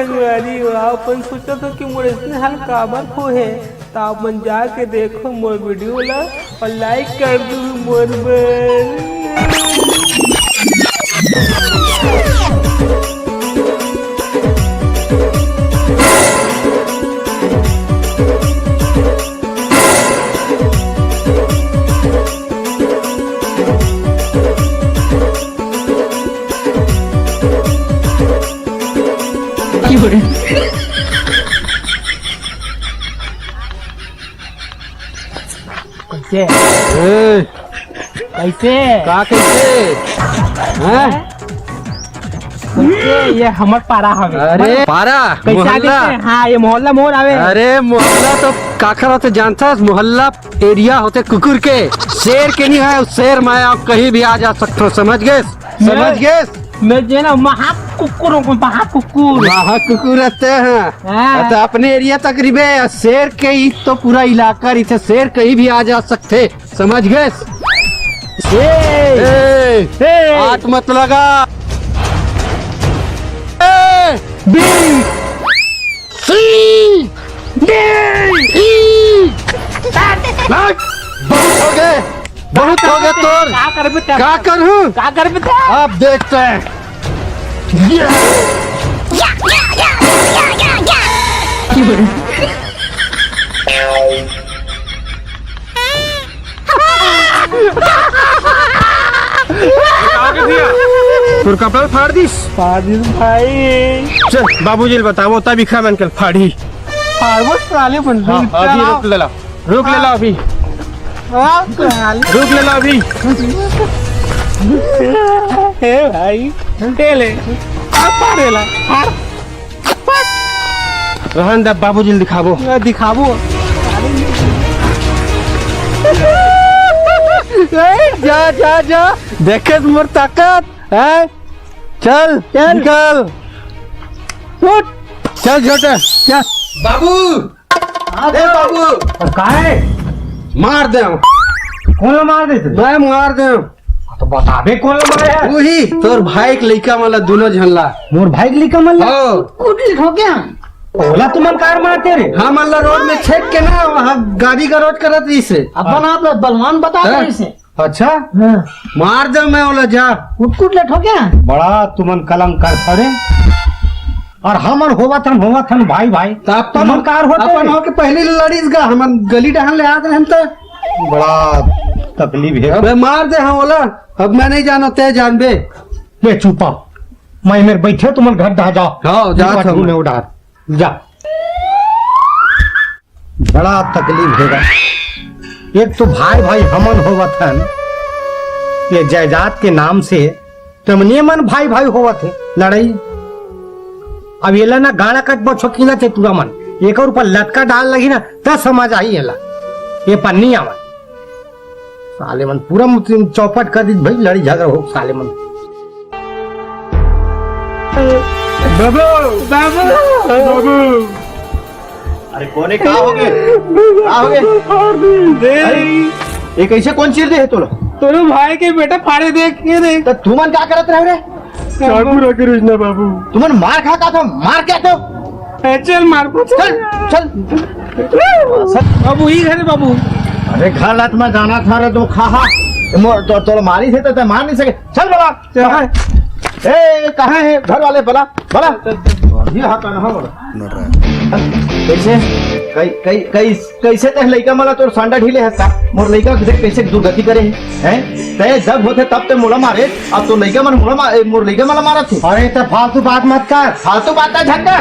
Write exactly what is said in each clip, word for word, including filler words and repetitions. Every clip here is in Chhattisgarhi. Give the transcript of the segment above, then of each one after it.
संगवारी हो, आप मन सोचत हो कि मोर अइसने हाल काबर होहे, त आप मन जाके देखो मोर वीडियो ला अउ like कर दू मोर बर। कैसे? ए, कैसे? का कैसे? हैं? कैसे? ये हमर पारा हवे। अरे, पारा, कैसे आगे मोहल्ला। से? हाँ, ये मोहल्ला मोर आवे। अरे, मोहल्ला तो काखर होथे जानथस? मोहल्ला एरिया होथे कुकुर के, शेर के नहीं है। शेर मैं आप कहीं भी आ जा सकथो, समझ गए? समझ गए? मैं जे ना महा कुकुर हूँ, महा कुकुर। महा कुकुर रहते हैं। हाँ। तो अपने एरिया तक रिबे, शेर के ही तो पूरा इलाका रहिथे, शेर कहीं भी आ जा सकथे, समझ गए? ए, ए, ए। हाथ मत लगा। ए, बी, सी, डी, ई। बहुत हो गए, बहुत हो गए तोर। का करबे ते? का करूं? का करबे ते? अब देखते हैं। ये। तोर कपड़ा फाड़ दिस? फाड़ दिस भाई। चल, बाबूजी ल बताबो, तब इखा मन के फाड़ी। फाड़बो साले बन। हाँ, अभी रुक ले ला। रुक ले ला अभी। हाँ, साले। रुक ले ला अभी। ए भाई, ए ले। आ, फाड़ दे ला। फाड़। रहन दे, बाबूजी ल दिखाबो। ए, दिखाबो। ए, जा, जा, जा। देखे मोर ताकत, हैं? चल, चल। निकल। उठ। चल, छोटे, चल। बाबू। हाँ, ए, बाबू। बाबू। और का है? मार दे। कौन ला मार दे तू? मैं मार दे। तो बताबे कौन ला मारे है? वही, तोर भाई के लइका मन ला, दोनों झन ला। मोर भाई के लइका मन ला? हाँ। कुछ हो गया? ओला तुमन कार मारते रे? हमन ला रोड में छेक के ना, वहाँ गाली गलौज करत रहिस हे। अपन आप ला बलवान बता हाँ। रहिस हे। अच्छा? हाँ। मार दे मैं ओला, जा। कुटकुट ले ठोके? बड़ा तुमन कलंक करथव रे। और हमन होवत हन, होवत हन भाई, भाई। त अपन तुमन कार होते अपन रे? होके पहले लड़िस गा, हमन गली डहन ले आत रहन त। बड़ा तकलीफ है। अबे मार दे हाँ ओला, अब मैं नहीं जानो, तै जानबे। ले चुपा, मैं मेर बैठे, तुमन घर डहा जाओ। हाँ, जात हूँ मैं। ढूंढे उधार। जा। बड़ा तकलीफ हे गा। एक तो भाई भाई हमन होवत हन, ये जायदाद के नाम से तमने मन भाई भाई होवत हे, लड़ाई। अब एला ना गाड़ा कट बछो कीना थे टूरा मन, एकर ऊपर लटका डाल लगी ना, त समझ आही एला। ये पन्नी आवत। साले मन पूरा मुस्लिम चौपट कर दी भाई, लड़ी झगड़ा हो साले मन। बाबू, बाबू, बाबू। अरे कोने का हो गए? का हो गए? अरे, ये कैसे कौन चीर दे है तोला? तोरे भाई के बेटा फाड़े देख, ये देख। तो तुमन का करत रहे रे? चाकू रखे रहिस ना बाबू। तुमन मार खा का था? मार क्या तो? ए, चल मार को चल, चल। बाबू, ई घर बाबू। अरे घर लात में जाना था रे, दो खा हा। मो-, तो, तो मारी थे तो, तो मार नहीं सके। चल बला। चल। कहाँ है? ए, कहाँ है घर वाले? बला, बला। अभी हाथ आना है बला। कैसे? कई, कई, कई, कैसे तै लइका मला तोर सांडा ढीले है का? मोर लइका के देख कैसे दुर्गति करे है, हैं? तै जब होथे तब तै मोला मारे, अब तोर लइका मन मोला मा-, ए, मोर लइका मला मारत हे। अरे, तै फालतू बात मत कर। फालतू बात ना झंडा।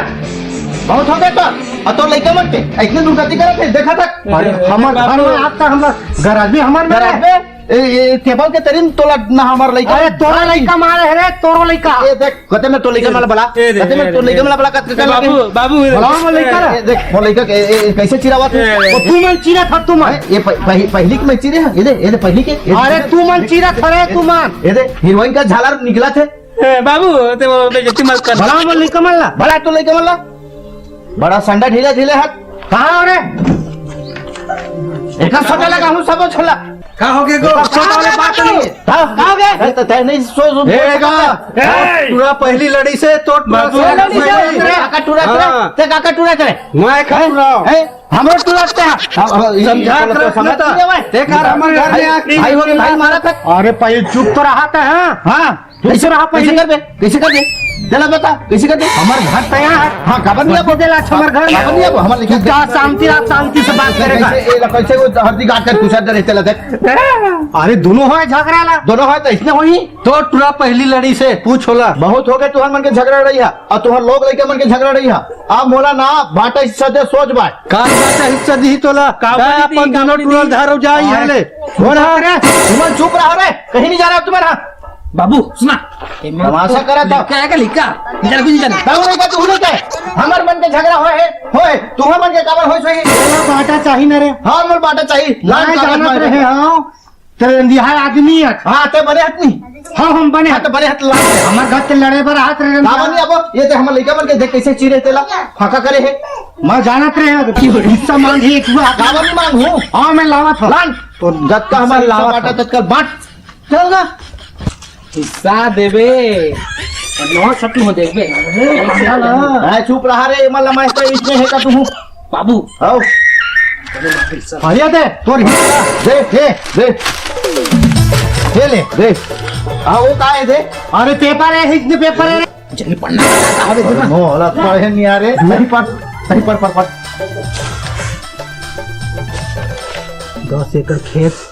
बहुत हो गया तो। अब तोर लइका मन के इतने दुर्गति करत हे, देखा था? अरे, हमर घर में आज तक हमर गरज भी हमर में गरज है। में? ए, ए, टेबल के तरी में तोला ना हमर लइका। अरे, तोरा लइका मारे है रे, तोरो लइका। ए, देख, कते में तो लइका मला बला, ए, दे, कते में ए, तो दे, लइका ए। मला बला, कते ए, बाबू, बाबू, ए, बलाओ, मोर लइका ला। ए, देख, मोर लइका के, ए, ए, कैसे चिरावत हे? ए, ए। वो तू मन चिरा था, तू मन। ए, ये पह-, पह-, पहली के मैं चिरे, ये दे, ये दे, पहली के, ये अरे, दे। तू मन चिरा था रे, तू मन। ये दे, हीरोइन का झालर निकला थे। ए, बाबू, ते वो बेइज्जती मत कर। बलाओ, मोर लइका मन ला। बला तो लइका मन ला। बड़ा संडा ढीला ढीले हाथ। कहाँ हो रे? एकर सोटे लगा हूँ सब छोला। का हो गे गो? एकर सोटे वाले बात नहीं है। हाँ, का हो गे? अरे तो तय नहीं सोच, सोच ए, गा। ए! टूरा पहली लड़ी से तो टूरा बाबू, से लड़ी से, पहली। काका टूरा करे, हाँ। ते काका टूरा करे। मैं खा हैं? टूरा। हैं? हमरो टूरा ते। समझा कर समझ ना। ते कर हमर घर में आके भाई हो, भाई मारा था। अरे पहले चुप तो रहा था, हाँ? हाँ। कैसे रहा कैसे पहले? कर दे? कैसे कर दे? चला बता, कैसे कर दे? हमर घर तैयार है। हाँ, काबर नहीं आबो? दे ला, हमर घर। काबर नहीं आबो? हमर लेके जा, शांति रात शांति से बात करेगा। कैसे, ए, कैसे वो हर दी गाट कर पूछा दे रहे, चला देख। अरे दोनों है झगड़ा ला। दोनों है तो इसने होई। तो टूरा पहली लड़ी से पूछ होला। बहुत हो गए तुहर मन के झगड़ा रही है, और तुहर लोग लइका मन के झगड़ा रही है। अब मोला ना बांटा हिस्सा दे, सोच बाय। का बांटा हिस्सा दी तोला? का का बांटा अपन दी, का दोनों बांटा टूरा दी? धारो जाई है ले। अरे, बोल हाँ। तुमन चुप रहो रे, कहीं नहीं जा रहा तुम्हारा। बाबू, सुना। ए, मैं तमाशा तो करा था। लिखा है का लिखा? इधर कुछ नहीं जाना। तब नहीं का तू नहीं का? हमर मन के झगड़ा होए है, होए। तुम्हार मन के काबर होए सोई? तोला बांटा चाही ना रे। हाँ, मोर बांटा चाही। लाल मैं कागज जानत मांगे। रहे, हाँ। तेरे रंधिया आदमी है। हाँ, ते बने आदमी। हाँ, हम बने हाँ, तो बने हाथ लाल। हमर घर के लड़े बर हाथ रे काबर रंधिया। नहीं आबो? ये ते हमर लइका मन के देख कैसे चिरे तेला फाका करे है। मैं जानत रहे, हिस्सा मांग एक बार। काबर नहीं मांग हूँ? हाँ, मैं लावा था। लान। तो जब का हमारे हिस्सा लावा बांटा था। तत्काल बांट। चल ना। हिस्सा देबे। नवा छट्टू हो देखबे। हाँ, चुप रहा रे, मतलब मैं तो इसमें है का तू? बाबू। आओ। भैया दे, तोर हिस्सा। दे, दे, दे। दे ले, दे। हाँ, वो का है दे? अरे पेपर है, इसमें पेपर है। जल्दी पढ़ना पड़ता है, देखो ना। मोहलत पढ़े नहीं आ रहे। नहीं पढ़, नहीं पढ़, पढ़, पढ़। दस एकड़ खेत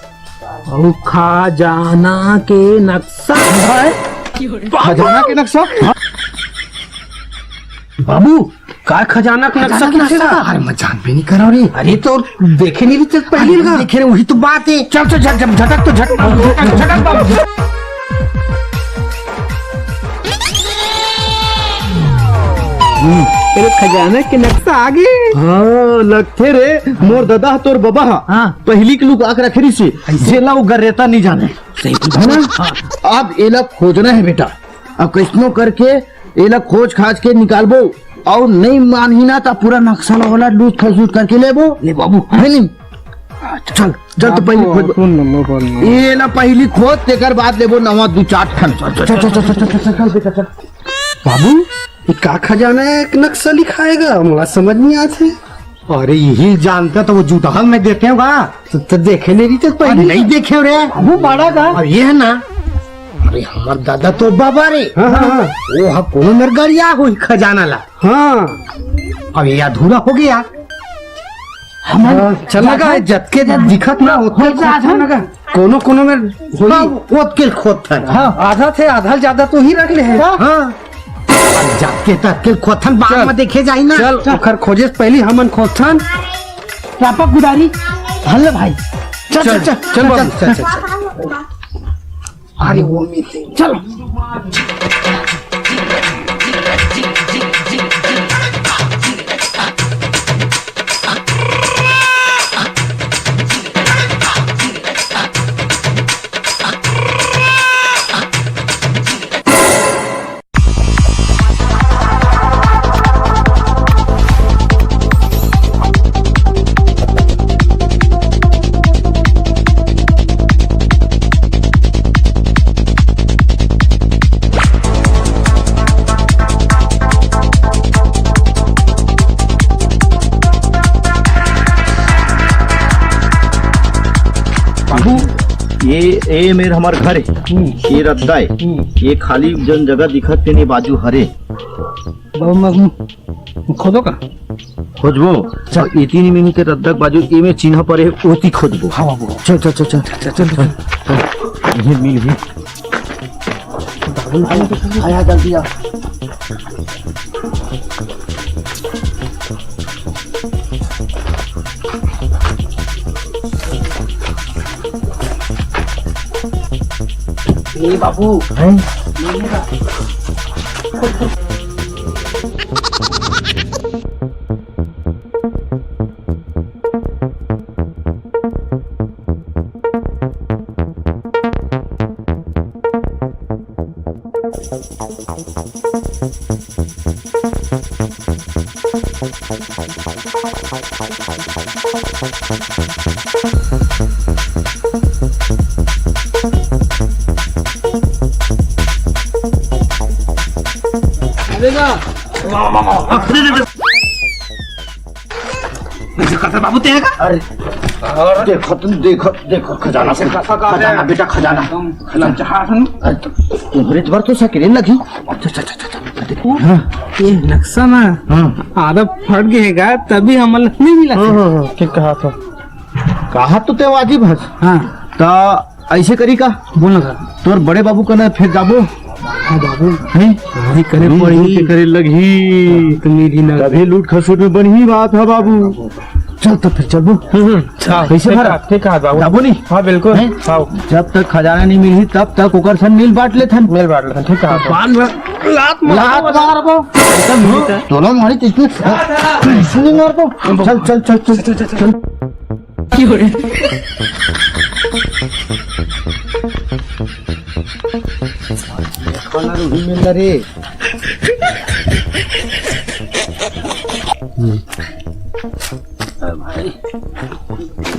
अउ खजाना के नक्शा। खजाना के नक्शा? हाँ। बाबू, का खजाना के नक्शा खजाना के किसे नक्शा? का? अरे, मैं जान भी नहीं करा रे। अरे, तो देखे नहीं रहते पहली अरे, का? देखे रे, वही तो बात है। चल, चल, झट, झट, झटक तो झट, झटक, झटक बाबू। हम्म, तेरे खजाना के नक्शा आ गे। हाँ, लगथे रे, मोर ददा ह तोर बबा ह। हाँ। पहिली के लुका के रखे रिहिसे, ऐसे? जेला वो गरेता नहीं जाने। सही बोल। है ना? हाँ। अब एला खोजना है बेटा, अब कैसनो करके एला खोज खाज के निकालबो, अउ नहीं मानही ना त पूरा नक्शा ला ओला लूट खसूट करके लेबो। ले बाबू। है नहीं? चल, चल तो पहली खोज। सुन ना, मोबाइल में। ये ना पहली खोज, तेकर बाद लेबो नवा दू चार ठन। चल, चल, चल, चल, चल, चल, चल, चल, बेटा, चल। बाबू, ये का खजाना है, एक नक्शा लिखाएगा, मोला समझ नहीं आत हे। अरे, यही जानता तो वो जुटहल में देते होगा। तो, तो देखे नहीं रही तो पहले अरे, नहीं देखे रे। वो बड़ा का? अब ये है ना, अरे, हमार दादा तो बाबा रे। हाँ, हाँ, हाँ। वो हा कोनो मेर गरिया होही खजाना ला। हाँ। अब ये अधूरा हो गया। हमन हाँ, चल लगा है, जतके जत दिखत ना, ओतके खोज खोज आथन। लगा। कोनो कोनो में होई। हाँ, ओतके खोजथन। हाँ, आधा थे, आधा ज्यादा तो ही रख ले है। हाँ। हाँ। अब जतके ततके खोजथन, बाद चल। में देखे जाही ना। चल, चल। ओखर खोजे से पहली हमन खोजथन। रापा कुदारी, हल्ले भाई। चल, चल, चल, चल, चल, बाबू, चल, चल, चल। अरे, वो मीटिंग। चलो। बाबू, ये, ये मेर हमर घर है, हम्म। ये रद्दा है, हम्म। ये खाली जन जगह दिखत तेने बाजू हरे। बाबू, मैं खोदो का? खोजबो। चल। अउ इतनी मिनट के रद्दा के बाजू एमे चिन्हा परे हे, ओती खोजबो। हाँ बाबू। चल, चल, चल, चल। चल, चल, चल। ये मिल ही। बाबू, आया जल्दी आ। ए बाबू। हैं? बाबू तेरे का? अरे, देखो तुम, देखो, देखो, खजाना से, खजाना, बेटा, खजाना। खजाना चाहा हूँ। अरे, तुम्हारे द्वार तो साइकिल लगी। अच्छा, अच्छा, अच्छा, अच्छा, अच्छा, देखो। हाँ। ये नक्शा ना, हाँ। आधा फट गए गा, तभी हमन नहीं मिला। हाँ, हाँ, हाँ, ठीक कहा था। कहा तो ते वाजिब हस। हाँ। ता ऐसे करी का? बोल ना का। तोर बड़े बाबू कने फेर जाबो। हाँ बाबू। हैं? वही करे वही पड़ी। के करे लगही। तो मिली ना। तभी लूट खसूट में बनही बात है बाबू। चल तो फिर चलबो। हम्म, हम्म। हाँ, कैसे ठीक भरा? है, ठीक है बाबू। जाबो नहीं? हाँ, बिल्कुल। हैं? हाँ। जब तक खजाना नहीं मिलही, तब तक ओकर संग मिल बांट लेथन। मिल बांट लेथन, ठीक है। बांध में लात मार। लात मारबो। एकदम तोला मारी तो इसमें सुनी मारबो। चल, चल, चल, चल, चल, चल। कोना रूही मिल रे।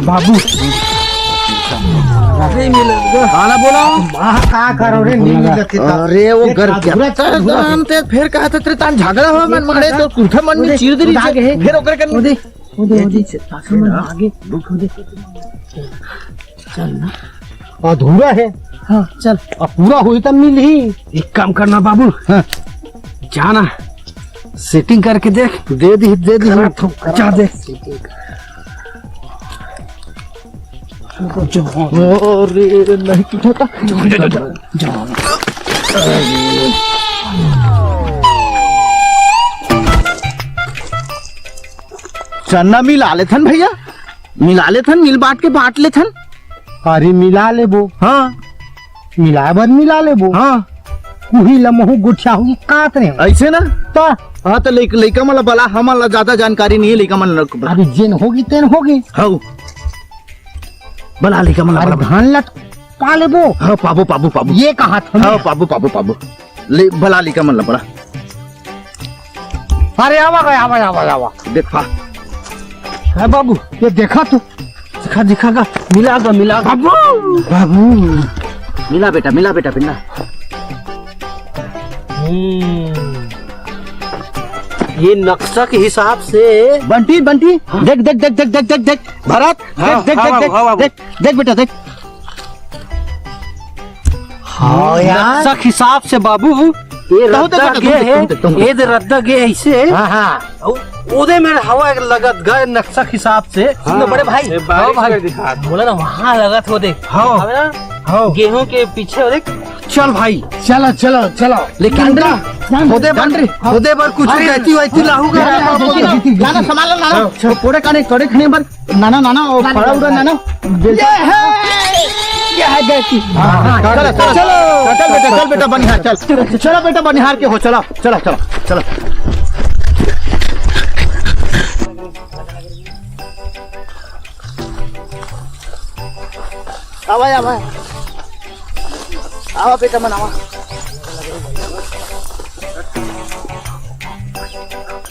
बाबू। नहीं मिला। काला बोला? वाह, का करो रे, नहीं मिला के तो। अरे, वो ये घर का क्या? पूरा चल रहा है। जानते, फिर कहा था तेरे तान झगड़ा हुआ, मन मारे तो कुर्ता मन में चीर दे रही है। फिर ओकर कर ओदे, ओदे, ओदे, आगे, ओदे। चल ना। अधूरा है। हाँ, चल। अब पूरा होई तब मिलही। एक काम करना बाबू। हाँ। जाना, सेटिंग करके देख। दे दी, दे दी। करा थो, करा जा थो। दे। अरे, नहीं टूटा। चन्ना मिला लेथन भैया, मिला लेथन, मिल बांट के बांट लेथन। अरे मिला लेबो। हाँ। मिलाए बर मिला लेबो। हाँ। उही ल महू गोठिया होही कात रे। ऐसे ना? त हाँ, त लइक-, लइका मन ला बला, हमन ला ज्यादा जानकारी नहीं है लइका मन ला। अरे जेन होगी तेन होगी। हौ। बला लइका मन ला अरे बला, बला। धान ला पा लेबो। हाँ, पाबो, पाबो, पाबो। ये कहा था हाँ, मैं। पाबो, पाबो, पाबो। ले, बला लइका मन ला बला। अरे आवा गए, आवा, आवा, आवा। देख पा। है बाबू, ये देखा तू। दिखा, दिखा गा, मिला गा, मिला गा। बाबू। बाबू। मिला बेटा, मिला बेटा, मिला। हम्म। ये नक्शा के हिसाब से बंटी, बंटी, हाँ। देख, देख, देख, देख, देख, देख, देख, भरत, हाँ, देख, देख, हाँ देख, बाबू, देख, हाँ बाबू। देख, देख बेटा, देख। हाँ यार। नक्शा के हिसाब से बाबू, ये कहूँ तो रद्दा कहूँ तो गे कहूँ है, तो कहूँ तो। ये दे रद्दा गे ऐसे। हाँ, हाँ। ओ-, ओदे में हवा लगत गा नक्शा के हिसाब से। हाँ। सुन बड़े भाई। ये बारिश हाँ भाई। में दिखा। बोला ना वहाँ लगत हो देख। हाँ। अब ना हाँ। गेहूं के पीछे हो देख। चल भाई। चलो, चलो, चलो। लेकिन डंडरी, का? डंडरी, ओदे बर, डंडरी। ओदे बर कुछ अरे, कहती वहती लाहू का? अरे, अरे, अरे, गाना संभालो, गाना। हाँ, चल। वो पूरे काने, कड़े खाने पर नाना, नाना, वो नाना, फड़ा उड़ा, नाना। नाना। ये है, ये है गैसी। हाँ, हाँ, चलो, चलो, चलो। चल बेटा, चल बेटा, बनिहार, चल। चलो बेटा, बनिहार के हो, चलो, चलो, चलो, चलो। आवा, आवा। आवा बेटा मन, आवा।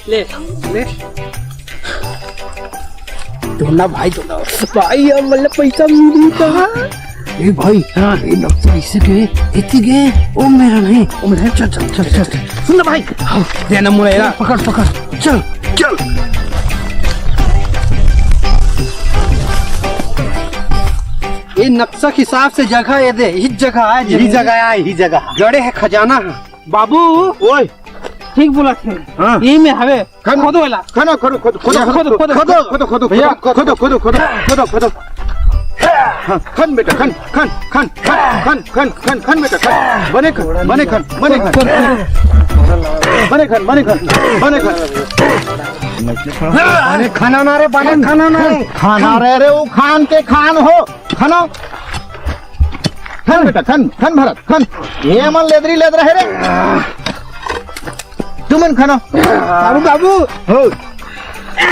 ले, ले। दोना भाई, दोना। भाई, अब मतलब पैसा मिली का? ए भाई, हाँ। ये नक्शा इसे गए, इतनी गए, ओ मेरा नहीं, ओ मेरा है, चल, चल, चल, चल, चल। सुन ना भाई। हाँ, देना मुड़ा यार। पकड़, पकड़। चल, चल। ये नक्शा के हिसाब से जगह ये दे, इस जगह आए, यही जगह आए, यही जगह। जड़े है खजाना है। बाबू। ओए। ठीक बोला थे। हाँ। यही में हवे। खन-, खोदो वाला। खनो, खनो, खोदो, खोदो, खोदो, खोदो, खोदो, खोदो, खोदो, खोदो, खोदो, खोदो, खोदो, खोदो। हाँ, खन बेटा, खन, खन, खन, खन, खन, खन, खन बेटा, खन। बने खन, बने खन, बने खन। बने खन, बने खन, बने खन। अरे खाना ना रे, बने खाना ना रे। खाना रे, रे, वो खान के खान हो। खनो। खन बेटा, खन, खन भरत, खन। ये मन लेदरी लेद रहे रे। तुमन खनो। बाबू, बाबू। हो।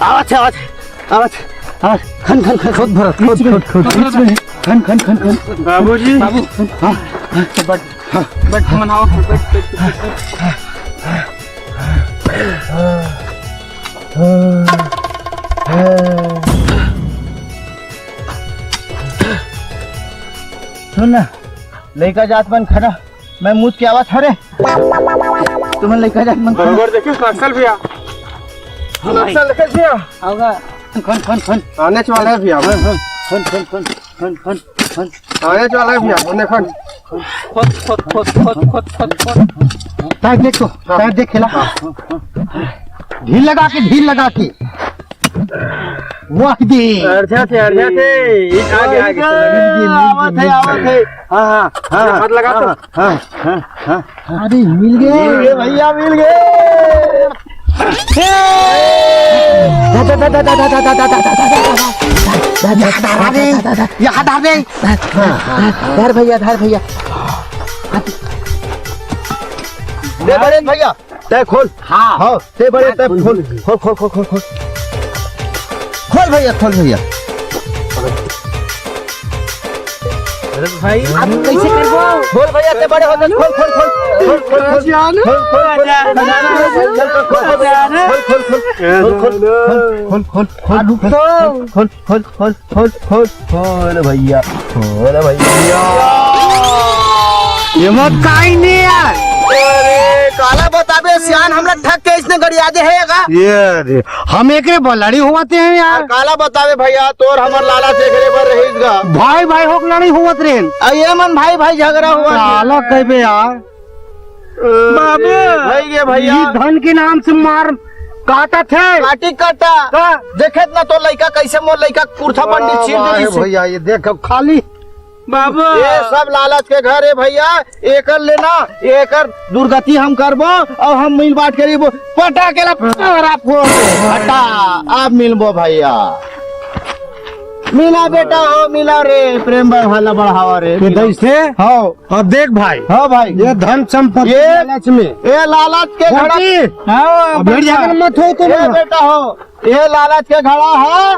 आवत हे, आवत हे, आवत हे, आवत हे। खन, खन, खन, खन। खोद भरत, खोद, खोद, खोद। खन, खन, खन, खन। बाबूजी। बाबू। हाँ, हाँ, बैठ, बैठ, बैठ, मनाओ, बैठ, बैठ, बैठ। सुन ना, लइका जात मन खड़ा, मैं मुद के आवत हरे। तुमन लइका जात मन खड़ा। बरोबर देखिस नक्सल भैया। नक्सल देखे भैया। होगा। खन, खन, खन। आने वाला है भैया। खन, खन, खन। आने वाला है भैया, उन्हें खन। खोद, खोद, खोद, खोद, खोद, खोद, खोद। टायर देख तो, टायर देख खेला। ढील लगा के, ढील लगा के। वाह दे। अर्जा थे, अर्जा थे। ये आगे, आगे। आवत है, आवत है। हाँ, हाँ, हाँ, मत लगा तो। हाँ, हाँ, हाँ, हाँ। अरे, मिल गए। मिल गए भैया, मिल गए। धर, धर, धर, धर। याद आ रहे, याद आ रहे। धर भैया, धर भैया। दे बड़े भैया, तय खोल। हाँ। हाँ, तय बड़े, तय खोल। खोल, खोल, खोल, खोल, खोल। खोल भैया, खोल भैया। अरे भाई, आप कैसे करबो? खोल भैया, तय बड़े होते, खोल, खोल, खोल। खोल, खोल, खोल। खोल, खोल, खोल। खोल, खोल, खोल। खोल, खोल, खोल। खोल, खोल, खोल। खोल, खोल, खोल। आ, रुक तो। खोल, खोल, खोल, खोल, खोल, खोल भैया, खोल भैया। ये मत काई नहीं यार। अरे, काला बताबे सियान, हमला ठग के इसने गड़िया दे है का? ये रे, हम एकरे बलड़ी होवत हैं यार। काला बताबे भैया, तोर हमर लाला से एकरे बर रहीस गा। भाई भाई होक लड़ई होवत रेन। आ, ये मन भाई भाई झगड़ा हुआ। काला कहबे यार। बाबू, भाई ये भैया। ई धन के नाम से मार काटत हे। काटी काटा। का? देखे ना तो लइका कैसे मोर लइका कुर्ता बंडी वाह, चीर वाह, देलिस हे। भैया, ये देख खाली। बाबू। ये सब लालच के घर हे भैया, एकर लेना, एकर दुर्गति हम करबो अउ हम मिल बांट के रहिबो। पटा के ला पारा फोड़ दे। हटा, अब मिलबो भैया। मिला बेटा हो, मिला रे, प्रेम बढ़ावा रे, के मिला। दैसे? हाँ। अब देख भाई, हाँ भाई। ये धन संपत्ति ये लालच में। ये लालच के घड़ा। हाँ, अब मेरी जगह मत हो तुम। ये बेटा हो, ये लालच के घड़ा है।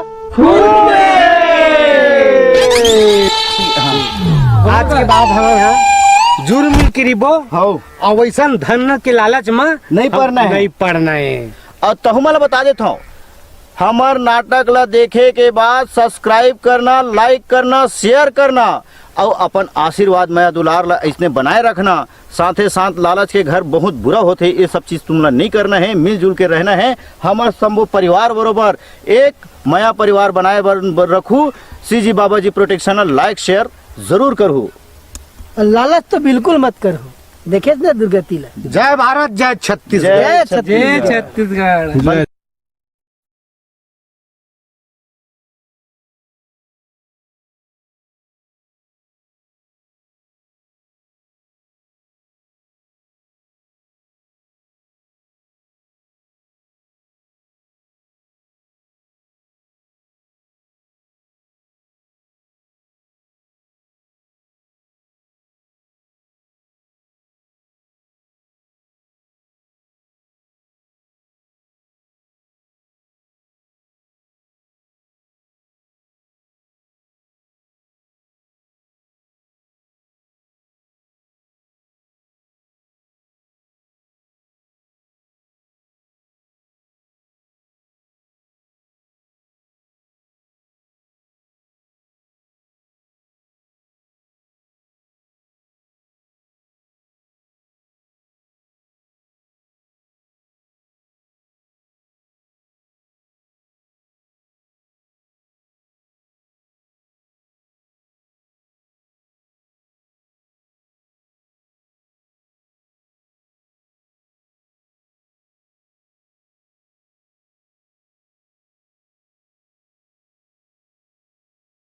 आज के बाद हम यहाँ जुर्म करिबो। हाँ। अउ वैसन धन के लालच में नहीं पड़ना है। नहीं पड़ना है। अउ तहु मन ला बता देत हौं, हमर नाटक ला देखे के बाद subscribe करना, like करना, share करना अउ अपन आशीर्वाद, मया दुलार ला अइसने बनाए रखना। साथे साथ लालच के घर बहुत बुरा होथे, ये सब चीज तुमला नहीं करना है, मिलजुल के रहना है। हमर शंभू परिवार बरोबर एक मया परिवार बनाए बर, बर रखू। सीजी बाबा जी प्रोटेक्शन ला like share जरूर करहू। लालच तो बिल्कुल मत करहू, देखेस ना दुर्गति ला। जय भारत, जय छत्तीसगढ़। जय छत्तीसगढ़।